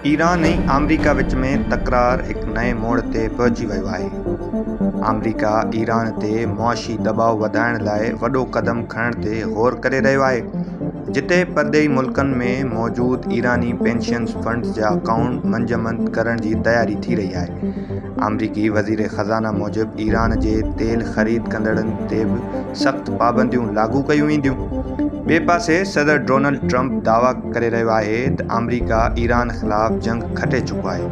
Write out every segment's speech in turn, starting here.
Iran ۽ آمريڪا وچ ۾ تڪرار هڪ نئين موڙ تي پهچي ويو آهي. آمريڪا ايران تي معاشي دٻاء وڌائڻ لاء وڏو قدم کڻڻ تي غور ڪري رهيو آهي، جتي پرڏيهي ملڪن ۾ موجود ايراني پينشن فنڊز جا اڪائونٽ منجمند ڪرڻ جي تياري ٿي رهي آهي. آمريڪي وزير خزانه موجب ايران جي تيل خريد ڪندڙن تي به سخت پابنديون لاڳو ڪيون وينديون. ٻئي پاسي صدر ڊونلڊ ٽرمپ دعويٰ ڪري رهيو آهي ته آمريڪا ايران خلاف جنگ کٽي چڪو آهي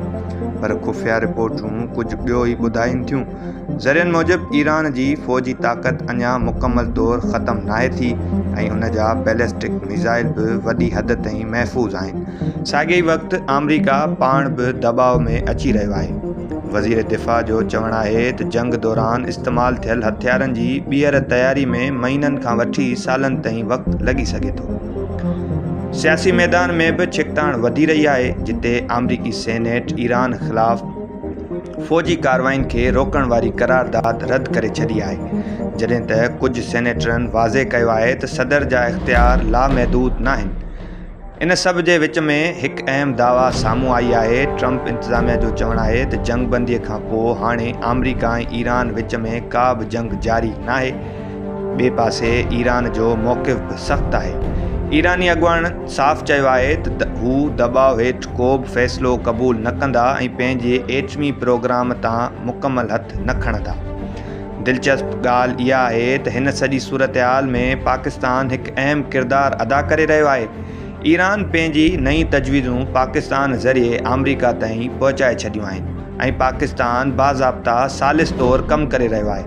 پر خفيه رپورٽون ڪجهه ٻيو ئي ٻڌائين ٿيون. ذريعن موجب ايران جي فوجي طاقت اڃا مڪمل طور ختم ناهي ٿي ۽ ان جا بيلسٽڪ ميزائل به وڏي حد تائين محفوظ آهن. ساڳئي ئي وقت آمريڪا پاڻ به دٻاء ۾ اچي رهيو آهي. وزير دفاع جو چوڻ آهي ته جنگ دوران استعمال ٿيل هٿيارن جي ٻيهر تياري ۾ مهينن کان وٺي سالن تائين وقت لڳي سگهي ٿو. سياسي ميدان ۾ به ڇڪتاڻ وڌي رهي آهي، جتي آمريڪي سينيٽ ايران خلاف فوجي ڪارروائين کي روڪڻ واري قرارداد رد ڪري ڇڏي آهي، جڏهن ته ڪجهه سينيٽرن واضح ڪيو آهي ته صدر جا اختيار لامحدود ناهن. ان سڀ جي وچ ۾ هڪ اهم دعويٰ سامهون آئي آهي، ٽرمپ انتظاميا جو چوڻ آهي ته جنگ بندي کان پوء هاڻي آمريڪا ۽ ايران وچ ۾ ڪا به جنگ جاري ناهي. ٻئي پاسي ايران جو موقف به سخت آهي. ايراني اڳواڻن صاف چيو آهي ته هو دٻاء هيٺ ڪو به فيصلو قبول نه ڪندا ۽ پنهنجي ايٽمي پروگرام تان مڪمل هٿ نه کڻندا. دلچسپ ڳالهه اها آهي ته هن سڄي صورتحال ۾ پاڪستان هڪ اهم ڪردار ادا ڪري رهيو آهي. ايران پنهنجي نئين تجويزون پاڪستان ذريعي آمريڪا تائين پهچائي ڇڏيون آهن ۽ پاڪستان باضابطا ثالث طور ڪم ڪري رهيو آهي.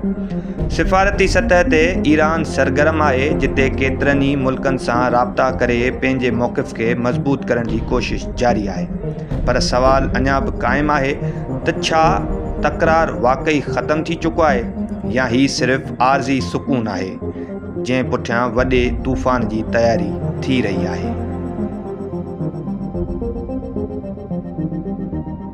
سفارتي سطح تي ايران سرگرم آهي جتي ڪيترن ئي ملڪن سان رابطا ڪري پنهنجي موقف کي مضبوط ڪرڻ جي ڪوشش جاري آهي. پر سوال اڃا به قائم آهي ته ڇا تڪرار واقعي ختم ٿي چڪو آهي يا هي صرف عارضي سڪون آهي جنهن پٺيان وڏي طوفان جي تياري ٿي رهي آهي.